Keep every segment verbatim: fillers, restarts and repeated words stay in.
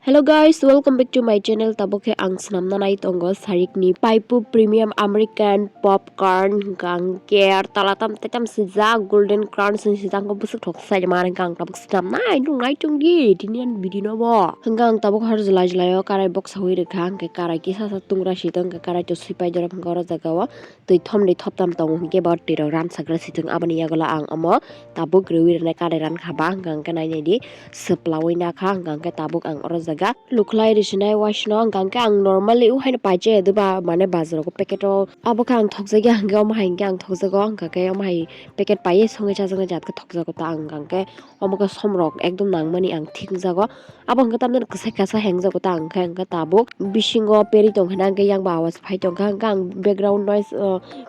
Hello guys, welcome back to my channel. Tabuk khe ang swnamna nai tongo sarikni Paipu Premium American Popcorn, hwnkha hwnkhe talatam tetam swijak Golden Crunch ni swijak, hwnkhe bwswk thok sai ma hwnkha ang tabuk swnamnai nung nai tongdi tini ani video no bo. Hwnkha ang tabuk hor jwlai jwlai o karai boksa hui rwkha, hwnkhe karai kisa sa tungra si tong, hwnkhe karai to swi pai jorok hwnkha oro jaga o. Twi thomni thoptam tongo hwnkhe bo twi rok ran sagra sitwng, aboni yagulo ang omo tabuk rwi rwnai karai ran kha ba hwnkha hwnkhe nai nai di swplaui nakha hwnkha hwnkhe tabuk ang oro jaga lukhlai rwsinai waisno hwnkha hwnkhe ang normally o haino pai chaya diba mane bazar o packet o abo khe ang thokjakya hwnkhe omo hai hwnkhe ang thokjago hwnkha khe omo hai packet paiwi songwi chajaknai jat khe thokjago ta ang hwnkha hwnkhe omo khe somrok ekdom nangmani ang thik wngjago. Abo hwnkhe tamni kwsai kaisa hengjago ta hwnkhe hwnkhe tabuk bisingo peri tongkhe na hwnkhe yang bo awas phai tongkha hwnkhe ang background noise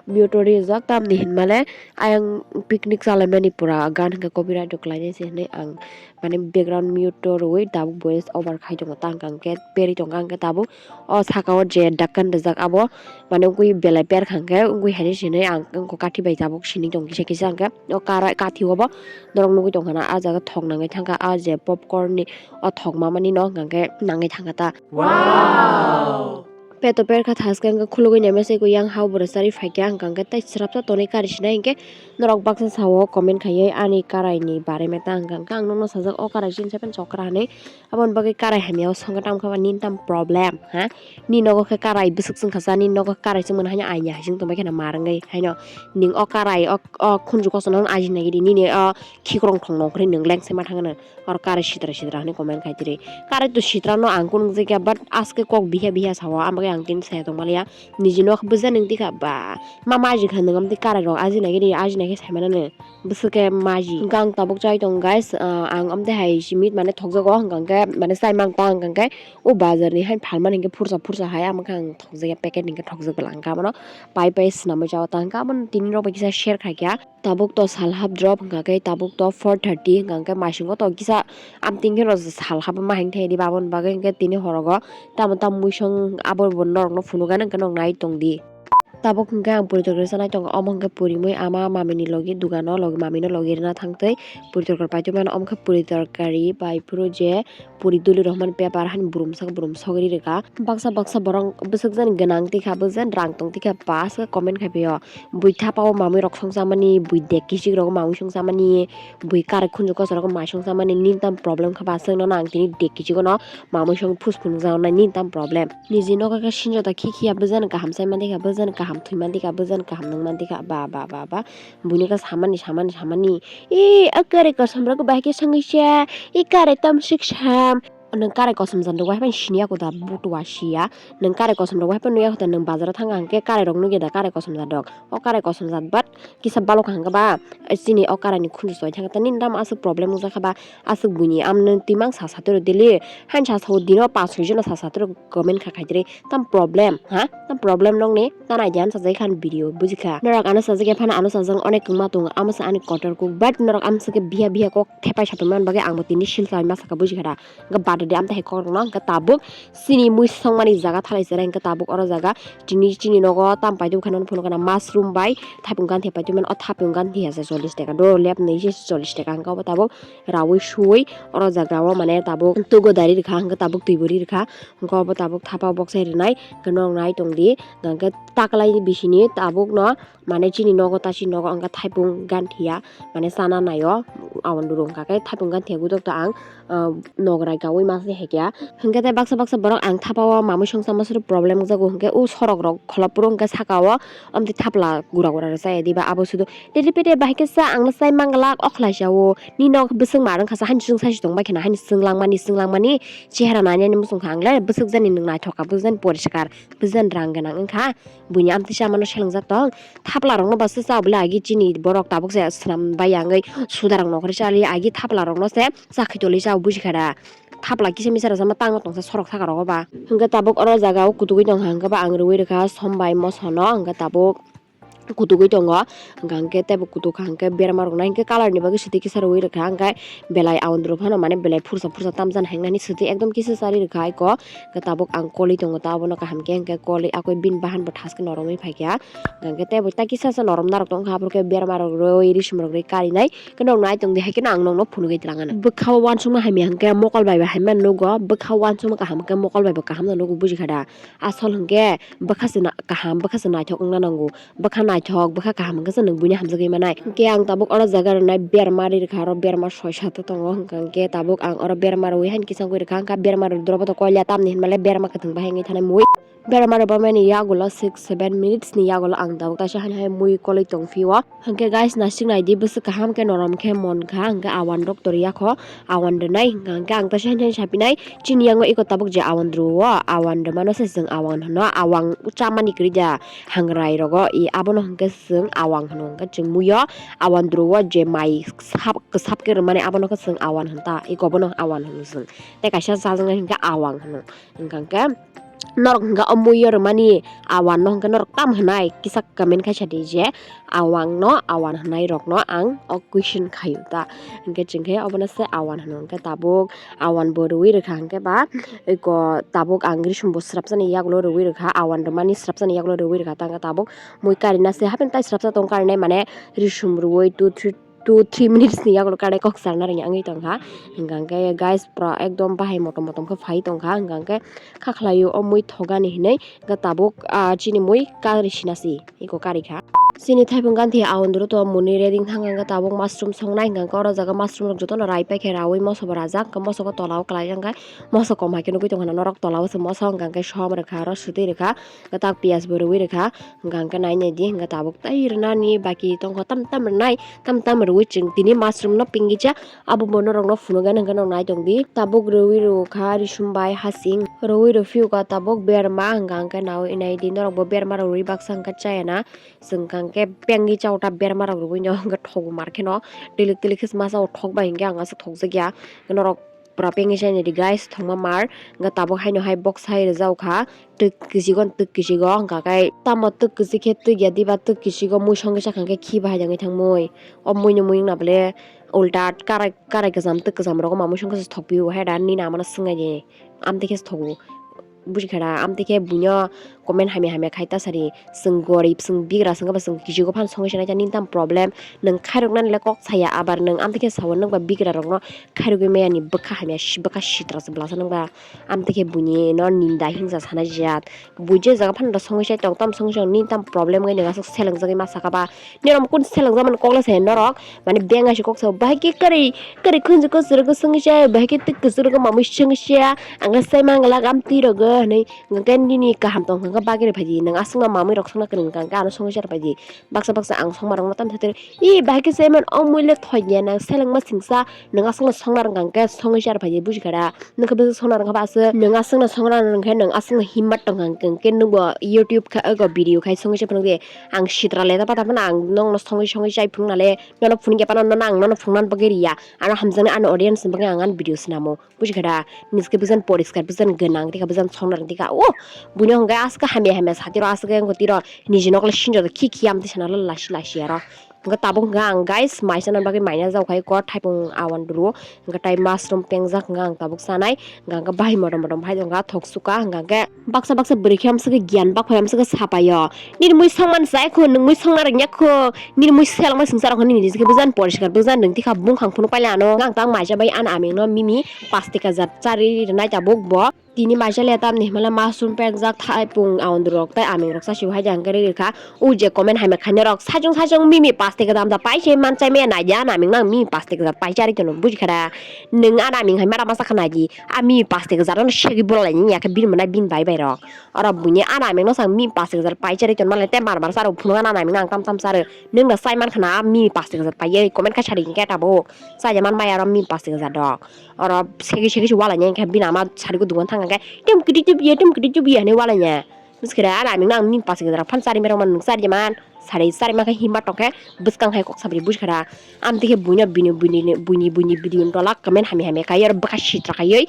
mute o rijak tamni hinmale ayang picnic chalaimani pura gan hwnkhe copyright rok khlainai se hinwi ang mane background mute o rwui tabuk voice over khai tongo ta hwnkhe peri tongkha hwnkhe tabuk o saka o je dakan rijak abo mane wngwi belai perkha hwnkhe wngwi haini sinwi ang wngkha kathi bai tabuk sini tong kisa kisa hwnkhe o karai kathi o bo norok nugwi tongkha na ah jaga thok nangwi thangkha ah je popcorn ni o thok mamani no hwnkha khe nangwi thangkha ta. Wow! Peto perkha thaskhe hwnkhe khulugwi naima se yang ha bwrwi chari phaikha hwnkha khe tei srapsa tonwi kari sinai hinkhe norok baksa sao comment khaiwi ani karai ni bare meta hwnkha khe ang nokno sajak o karai chini sepen chokra hinwi. Aboni bagwi karai hamya o songkhe tamo khe ba nini tamo problem, ha? Nini nogo khe karai bwswk chwngkha cha, nini nogo khe karai chwngmani haino aini hai chwng tongbai kheno mar wngwi haino. Ning o karai o, o khunju kochorno aji nai di, nini o khikrong thong nongkhorwi nwng lengse ma thangno. Oro karai sitra sitra hinwi comment khai tiri. Karai to sitra no ang kunu nukjakya, but aske kok bihiya bihiya sao, ang bagwi ang tini saya tongmaliya. Niji no khe buja nung tikha ba, ma maji kha nwng amtwi karai rok aji nai di, aji nai khe sai manano. Bwswk khe maji. Hwnkhe ang tabuk chai tongo guys, ah, ang amtwi hai simi mane thokjago, hwnkha khe mane chai mang ta, hwnkha khe o bazar ni hai phalmani hinkhe phursa phursa hai, amo khe ang thokjakya packet hinkhe thokjak lang kha, abono pai pai swnamwi chao ta, hwnkhe abono tini rok bai kisa share khai kha. Tabuk to salhap drop, hwnkha khe tabuk to four thirty, hwnkha khe maisungo to kisa amtwi hinkhe rw salhap ma hang thai di, baboni bagwi hinkhe tini horogo tamo tamo muisong abo bo norokno phunukgani hinkhe norok nai tongdi. Tabuk hwnkhe ang puri torkari chanai tongo, omo hwnkhe puri mui ama mamini logi dogano logi mamino logi rwna thangtwi puri torkari paitwi mano, omo khe puri torkari bai phuru je puri duli rohormani paper hani brum sak brum sogri rwkha. Baksa baksa borok bwswk jani gwnang tikha, bwswk jani rang tong tikha, ba aswk comment khai phaio. Bui thapao mamui rok song chamani, bui dek kichik rogo mamui song chamani, bui karai khunju kochor rogo mai song chamani, nini tamo problem kha ba aswk nono ang tini dek kichik no mamui song phus phunuk jago nai nini tamo problem. Niji nogo khe sinjota khikhia bwjani kaham sai manti kha, bwjani kaham thwi manti kha, bwjani kaham nung manti kha, ba, ba, ba, ba. Buino khe samani, samani, samani. E, a karai kosom rok bai khe sangwi sa, e karai tamsik sam. Nwng karai kosom jat rok bai phano siniya kho da butua siya. Nwng karai kosom rok bai phano nuya kho da, nwng bazar o thang kha hwnkhe karai rok nukya da karai kosom jat rok. O karai kosom jat bat kisa balok kha hwnkhe ba, chini o karai ni khunju soi thang kha ta nini tamo aswk problem wngjakha ba, aswk buini amno twi mang sa sa twi rw daily. Hain sa sa o dino panch soi jono sa sa twi rw comment kha khai twi. Tam problem, ha? Tam problem nokni? Tan idea ano sajak khan video bujikha. Norok ano sajak ya phano ano sajak onek kwma tongo. Amo se ani kotor kuk. But norok amo se khe biya biya kok thepai satong man bagwi ang bo tini sil chai ma saka bujikha da. Hwnkhe bada de amtwi hai kok rokno hwnkhe tabuk chini mui songmani jaga thalai chera hwnkhe tabuk oro jaga tini chini nogo tam paitwi khana phunukha na mushroom bai thapung ganthi paitwi mano. O thapung ganthi ya se chollish taka do lep nai se chollish taka hwnkhe obo tabuk raui sui oro jaga o mane tabuk tugo dari rikha hwnkhe tabuk twi buri rikha. Hwnkhe obo tabuk thapa o boksai rwnai, hwnkhe norok nai tongdi, hwnkhe taklaini bisini tabukno, mane chini nogo ta chini nogo wngkha thaipung ganthi ya, mane chana naio, aboni rung kha khe thaipung ganthi ya gudo ta ang, ah, nograi kaui ma se hai khe. Hwnkhe tei baksa baksa borok ang thapa o mamui songsa masuru problem wngjago, hwnkhe o sorok rok kholopuro hwnkhe saka o, amtwi thapla gura gura rwchaya diba abo sudu. Daily pede bahai khe cha ang no chai manglak o khlai cha o. Nini nok bwswk ma rwng kha cha haini chwng sai se tong bai kheno haini chwng langmani chwng langmani chehra nai nai muchung kha ang le bwswk jani nwng naithok kha bwswk jani poriskar bwswk jani rang gwnang wng kha. Buini amtwi chamano selengjak tong thapla rok no ba se cha bwle agi chini borok tabuk se swnam bai ya wngwi suda rok nongkhorwi cha li agi thapla rok no se chakhwi tolwi cha buji kha da. Thapla kisa misa rok sama tangma tongsa sorok saka rogo ba hwnkhe tabuk oro jaga o kutugwi tong kha hwnkhe ba ang rwui rwkha som bai moso no hwnkhe tabuk. kutugwi tongo. Hwnkha hwnkhe teibo kutuk kha hwnkhe berma rok nai hwnkhe colour ni bagwi swtwi kisa rwui rwkha, hwnkhe belai aondro phano mane belai phursa phursa tamjani hinwi swtwi ekdom kisa chari rwkha aiko. Hwnkhe tabuk ang kolwi tongo, ta abono kaham khe hwnkhe kolwi akoi bini bahan bo thaskhe noromwi phaikha. Hwnkhe teibo ta kisa sa norom narok tongkha, aphuru khe berma rok rwui risum rok rwui karinai. Khe nok nai tongdi, hai kheno ang nokno phunugwi twlang gana. Bwkha o uansukma hamya hwnkhe mokol bai bo hamya nugo, bwkha o uansukma kaham hwnkhe mokol bai bo kaham no nugo, buji kha da? Asol hwnkhe bwkha se na-, kaham, bwkha se naithok wngna nango, bwkha naithok, bwkha kaham hwnkhe se nwng buino hamjagwi manai. Hwnkhe ang tabuk oro jaga rwnai berma ri rwkha, oro berma soi sata tongo, hwnkha hwnkhe tabuk ang oro berma rwi haino kisa wngwi rwkha, hwnkha berma rwi dorobo to koila tamni hinmale berma kwthwng bahai wngwi thanai mui. Berma rwbamani yagulo six seven minutes ni yagulo ang tabuk taisa haino hai mui kolwi tongphio. Hwnkhe guys, naisik naidi, bwswk kaham khe norom khe mon kha, hwnkhe awan doctor yakho awan rwnai, hwnkha hwnkhe ang taisa haino sapinai, chini yango eko tabuk je awan rwo, awan rwmano se chwng awan hwno, awang chamani kwrwi da hangrai rogo, i abono hwnkhe chwng awang hwno, hwnkhe chwng muio awan rwo je mai sap, kwsap khe rwmani abono khe chwng awan hwn ta, eko bono awan hwno chwng, tei kaisa chajaknai hwnkhe awang hwno, hwnkha hwnkhe norok hwnkha o muio rwmani awan no hwnkhe norok tam hwnai kisa comment khaisa di je awang no awan hwnai rok no ang o question khaio ta. Hwnkhe chwng khe obono se awan hwno, hwnkhe tabuk awan bo rwui rwkha, hwnkhe ba eko tabuk ang risum bo swrapjani yagulo rwui rwkha, awan rwmani swrapjani yagulo rwui rwkha, ta hwnkhe tabuk mui karina se hapheno tai swrapsa tong, karinai mane risum rwui two three two three minutes ni yagulo karai kok charna rwngya wngwi tongkha. Hwnkha hwnkhe guys, pura ekdom bahai motom motom khe phai tongkha, hwnkha hwnkhe kha khlaio o mui thogani hinwi hwnkhe tabuk, ah, chini mui kari sinasi eko kari kha. Chini thaipung ganthi aondro to muni ready thang hwnkhe tabuk mushroom songnai, hwnkha hwnkhe oro jaga mushroom rok jotono rai paikhe raui moso bo rajak, hwnkhe moso bo tola o kwlai jang khe moso kom hai khe nugui tongkha na norok tola o se moso, hwnkha hwnkhe som rwkha aro swtwi rwkha, hwnkhe tak piyaj bo rwui rwkha. Hwnkha hwnkhe nai nai di, hwnkhe tabuk tai rwnani baki tongkha, tam tam rwnai, tam tam rwui chwng tini mushroom no pingija, abo bo norok no phunukgwi hwnkhe norok nai tong di. Tabuk rwui rwkha risum bai hasing, rwui rwphiyokha tabuk berma, hwnkha hwnkhe nai nai di, norok bo berma rok rwui baksa hwnkhe chaya na, chwng hwnkha hwnkhe pengwi chao ta berma rok rwui no hwnkhe thogo mar kheno, twilik twilik khe masa o thok bai hwnkhe ang aswk thokjak ya, norok pura pengwi chai nai di guys, thokma mar. Hwnkhe tabuk haino hai box hai rijak kha, twk kwchwgo, twk kwchwgo, hwnkha khe tamo twk kwchwk khe twk ya diba, twk kwchwgo mui songwi chakha hwnkhe khi bahai jangwi thangmui. O mui ni mui wngna bole ulta karai, karai kwcham twk kwcham rogo ma mui songkhe se thokpio, hai da nini amano swngnai di, amtwi khe se thogo, buji kha da, amtwi khe buino comment hamya hamya khai ta sari. Chwng gorip, chwng bigra, chwng khe ba chwng kijigo phano songwi sanai ta nini tamo problem? Nwng khairoknani le kok saya, abar nwng amtwi khe sao, nwng ba bigra rokno khairogwi maya ni bwkha hamya, si-, bwkha sitra se bwlasa nwng ba. Amtwi khe buini no ninda hingsa sanai jat. Bui je jaga phano da songwi sai tong, tamo songwi sai nini tamo problem wngwi nwng aswk selengjagwi ma saka ba? Norok kun selengjak mani kok le saya norok, mane benga se kok sao, bahai khe kwrwi, kwrwi khunju kwchwrwgo songwi sai, bahai khe twi kwchwrwgo mamui songwi sia, ang khe sai mangala amtwi rogo hinwi. Hwnkhe nini kaham tong kha hwnkhe bagwi rw phai di, nwng aswkno mamui rok songna kwrwng wngkha hwnkhe ano songwi sa rw phai di. Baksa baksa ang songma rokno tamo thai thai, "Ee, bahai khe chaiman, o mui le thoi ya, nang selengma singsa, nwng aswkno songna rwngkha hwnkhe songwi sa rw phai di, buji kha da? Nwng khe bwswk songna rwngkha ba aswk, nwng aswkno songna rwngkha hwnkhe nwng aswkno himma tong kha hwnkhe nwng bo YouTube khai, ego video khai songwi sa phunuk di, ang sitra le ta pata phano ang nokno songwi songwi chai phunuk nale, nono phunuk ya phano nono ang nono phunukna bagwi ri ya, ano hamjaknai ano audience ni bagwi ang ani video swnamo." Buji kha da? Nini se khe bwsani poriskar, bwsani gwnang, tei khe bwsani songna rwngti kha. O, buino hwnkhe aswk hamya hamya sa tiro, aswk wngkha tiro, niji nokle sinjoro khi khi amtwi sana lasi lasi aro. Hwnkhe tabuk hwnkhe ang guys, maisa nani bagwi maina jao khai kok thaipung awan duru. Hwnkhe tai mushroom pengjak hwnkhe ang tabuk sanai. Hwnkhe bahai motom motom hai tongkha, thok suka hwnkhe. Baksa baksa bwrwi khe amswk khe giyan bakphai amswk khe sapaio. Nini mui songmani chai kho, nwng mui songna rwngya kho, nini mui selengma singsa rok nini niji khe bwjan poriskar bwjan rwngti kha bungkhang phunuk paila ano. Ang tang maisa bai ani aming no mimi pasti kajat chari rwnai tabuk bo. Tini maisa le tamni hwnmale mushroom pengjak thaipung aondrok tei aming rok chasi hai jang khe rwkha. O je comment hamya khainai rok sajung sajung mimi pasti kajat da paisa man chai maya naidi ani aming no mimi pasti kajat pai chari tono buji kha da. Nwng ani aming hai mara masa kha naidi. A mimi pasti kajat no segwi bula laini ya khe bini mwnai bini bai bai rok. Oro buini ani aming no sang mimi pasti kajat pai chari ton male te mar mar saro phunuk ani aming no ang tam tam saro. Nwng da sai man khana a mimi pasti kajat pai ye comment kha sari hwnkhe tabuk. Sai man bai aro mimi pasti kajat dok. Oro segwi segwi se wala nya hwnkhe bini ama sari go dugan thang hwnkhe tem kiti tubiye tem kiti tubiye hinwi wala nya. Bwskhe ani aming no ang mimi pasti kajat phan chari merok man nwng chari man. Sari sari ma khe himma tong khe bwskang hai kok sabri buji kha da. Amtwi khe buino bini buini buini buini video no tolak comment hamya hamya khai aro bwkha sitra khaiwi.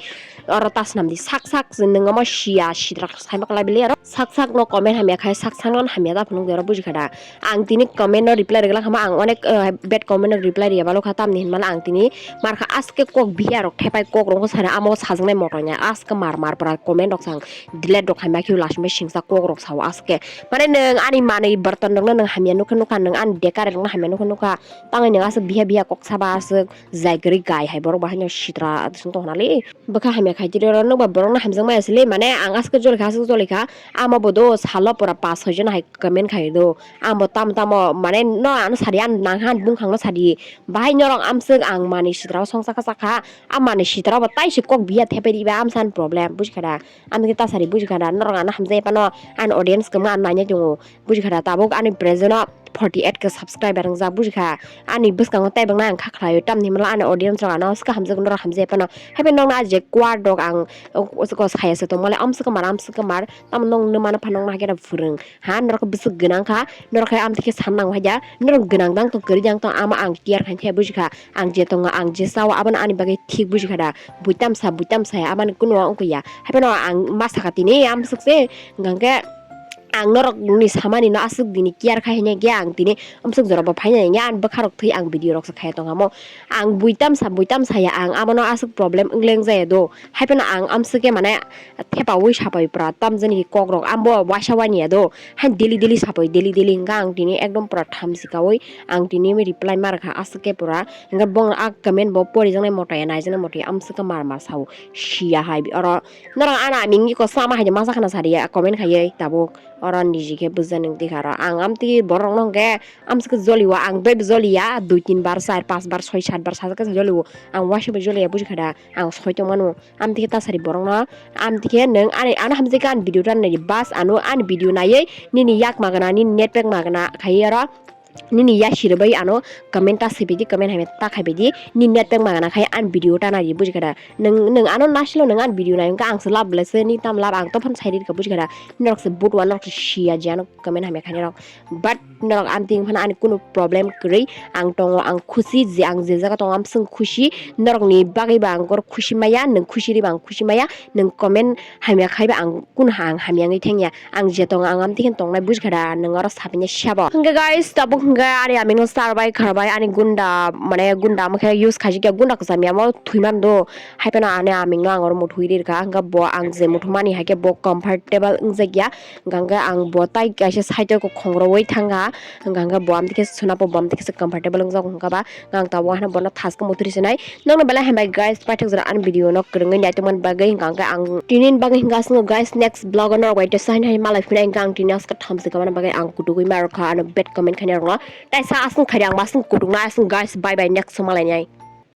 Oro ta swnam di sak sak, nwng omo siya sidra sai ma kwlai bili oro sak sak no comment hamya khai sak sak no hamya da phunuk de oro buji kha da. Ang tini comment no reply rwgwla kha ma, ang onek, eh, bad comment no reply rwya balo kha, tamni hinmala ang tini mar kha aske kok biya rok thepai kok rok sari amo sajaknai moto nya aske mar mar pura comment rok sang delete rok khaima khiu last me singsa kok rok sao aske. Mane nwng ani manwi borton rok no nwng hamya nukha nukha, nwng ani dekare rok no hamya nukha nukha, tangwi nwng aswk biya biya kok saba aswk jai kwrwi gai hai borok bahai no sitra song tong nali. Bwkha hamya khai tiri oro nokba borok no hamjak maya sili, mane ang aswk joli kha aswk joli kha, amo bo do salo pura pas soi jona hai comment khai do, amo tamo tamo mane no ano sadi ano nang han bungkhang no sadi, bahai norok amswk ang manwi sitra o song saka saka, a manwi sitra bo tai se kok biya thepai riba amsa ni problem buji kha da. Amtwkhe ta sari buji kha da, norok ano hamjai phano ani audience kwbangma ano nainai tongo. Buji kha da, tabuk ani present o forty eight khe subscriber wngjak, buji kha. Ani bwskango tei bangna ang kha khlaio, tamni hwnba ani audience rok ano swkang hamjak, norok hamjai phano. Haikhe nokna je kuar dok ang, o, o, o, saya se tongmale, amswk kwmar, amswk kwmar, tamo nokno mano phano nokna haikhe da phwrwng. Ha, norok bwswk gwnang kha, norok khe amtwkhe san nango haida, norok gwnang dang tong, kwrwi dang tong, ama ang tiyar khainai, buji kha. Ang je tongo, ang je sao, abono ani bagwi thik buji kha da. Buitam sa, buitam sa, abani kuno wngkha ya. Haiphano ang ma sakha tini, amswk se, hwnkhe ang norok ni samani no aswk dini care khai hwnwi khe ang tini amswk jora bo phainai hwnwi ang bwkha rok thwi ang video rok se khai tong amo. Ang buitam sa, buitam saya, ang abono aswk problem wng leng jaya do. Haiphano ang amswk khe mane thepaui sapai pura tamjani kok rok ambo waisa wani ya do. Hai daily daily sapai, daily daily hwnkha ang tini ekdom pura thamsi kaui ang tini reply ma rwkha aswk khe pura. Hwnkhe bong a comment bo porijaknai moto ya, naijaknai moto ya, amswk khe mar mar sao. Siya hai oro. Norok ano aming iko sama hai masa khana sari ya, comment khaiwi tabuk. Oro niji khe buja nang tikha ro. Ang amtwi borok no hwnkhe amswk joliwo, ang doi bo joliya, dui tin bar, char pas bar, soi sat bar sajak khe joliwo. Ang waisa bo joliya buji kha da, ang soi tong mano. Amtwi khe ta sari borok no, amtwi khe nwng ani ano hamjai khe ani video ta nai di, bas ano ani video naiwi nini yak magna, nini network magna khaiwi oro. Nini ya sirbai ano comment ta sibidi, comment hai ta khaibaidi, ni network magana khai an video ta nai buji kha da. Nung, nung ano nasilo nung an video nai wngkha ang se lab le se ni tam lab ang tophon sai ri kha buji kha da. Norok se but wa norok se siya je ano comment hamya khaini rok. But norok amtwi wngphano ani kunu problem kwrwi ang tongo, ang khusi je ang je jaga tongo amswng khusi. Norok ni bagwi ba ang kor khusi maya, nung khusi ri ba ang khusi maya, nung comment hamya khai ba ang kunu ha ang hamya wngwi thangya. Ang je tongo, ang amtwi khe tongnai buji kha da, nwng oro sapinai sabo. Hwnkhe guys, tabuk hwnkhe ani amino star bai kharbai ani gunda, mane gunda omo khe use khaijak ya, gunda kwcham ya, omo thwi mando. Haiphano ani amino ang oro muthwi ri rwkha, hwnkhe bo ang je muthumani hai khe bo comfortable wngjakya. Hwnkhe ang bo tai kaisa side o khongroui thangkha, hwnkhe bo amtwi khe swnabo bo amtwi khe comfortable wngjago hwnkha ba. Ang tabuk haino bono thaskhe muthri sinai. Nokno belai hambai guys, paithak jora ani video no kwrwngwi naitongmani bagwi hwnkha hwnkhe ang tini bagwi hwnkha aswk guys, next vlog o norok bai tesa haino hai malai phina hwnkha ang tini aska thamsi kamani bagwi ang kutugwi ma rwkha ano bad comment khaina rokno. Tai sa aswk khaidi ang maswk kutukna aswk guys, bye bye, next o malai nai.